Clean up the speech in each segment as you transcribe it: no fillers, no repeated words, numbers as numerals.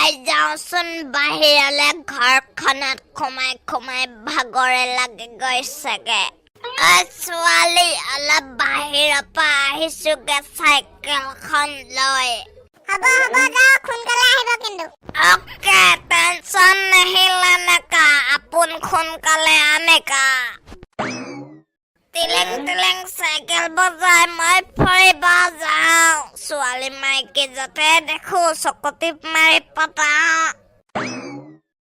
ওলাই যাওঁচোন বাহিৰলে। ঘৰখনত সোমাই সোমাই ভাগৰে লাগি গৈছেগে। অ ছোৱালী, অলপ বাহিৰৰ পৰা আহিছোগে চাইকেলখন লৈ। হ'ব হ'ব, যাওক, সোনকালে আহিব কিন্তু। অ'কে, টেনচন नहीं लेने का, আপোন সোনকালে आने का। টিলিং টিলিং চাইকেল বজাই মই ফুৰিব যাওঁ। ছোৱালী মাইকী য'তে দেখো চকতি মাৰি পতাওঁ।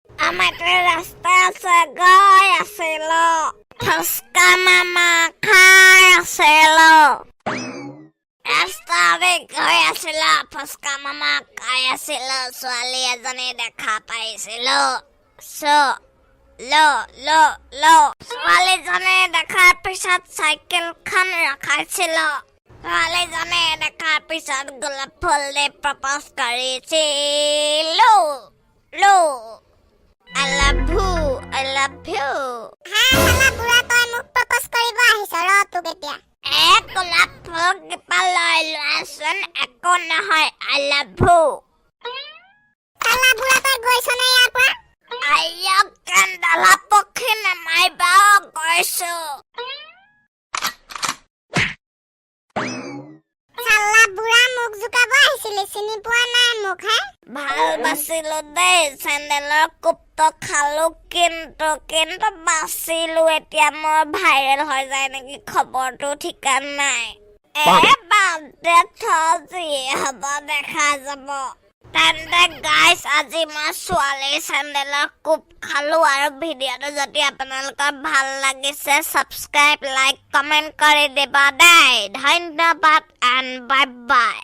আমাৰ ৰাস্তা আছে গৈ আছিলো, ফুচকা মামা খাই আছিলো। ৰাস্তাৰে গৈ আছিলো, ফুচকা মামা খাই আছিলো, ছোৱালী এজনী দেখা পাইছিলো। চ ল ল ল ছোৱালীজনী দেখাৰ পিছত চাইকেলখন ৰখাইছিলো। ছোৱালীজনী দেখাৰ পিছত গোলাপ ফুল দি প্ৰপ'জ কৰিছিলো। লো, I love you, I love you. হা চালা বুঢ়া, তই মোক প্ৰপ'জ কৰিব আহিছ? ৰ তোক এতিয়া। এ গোলাপ ফুল কিবা লৈ লোৱাচোন, একো নহয়। I love you. চালা বুঢ়া, তই গৈছ নে ইয়াৰ পৰা? আইয়া, কেণ্ডালা পক্ষী নামাৰিবা, গৈছো। চালা বুঢ়া, মোক জোকাব আহিছিলি? চিনি পোৱা নাই মোক হে? ভাল বাচিলো দেই। চেণ্ডেলৰ কোবটো খালো কিন্তু বাচিলো। এতিয়া মই ভাইৰেল হৈ যায় নেকি খবৰটো ঠিকান নাই। এ বাদ দে, থ, যি হ'ব দেখা যাব। তেন্তে গাইছ, আজি মই ছোৱালীৰ চেণ্ডেলৰ কোব খালো আৰু ভিডিঅ'টো যদি আপোনালোকৰ ভাল লাগিছে, ছাবস্ক্ৰাইব, লাইক, কমেণ্ট কৰি দিব দেই। ধন্যবাদ এণ্ড বাই বাই।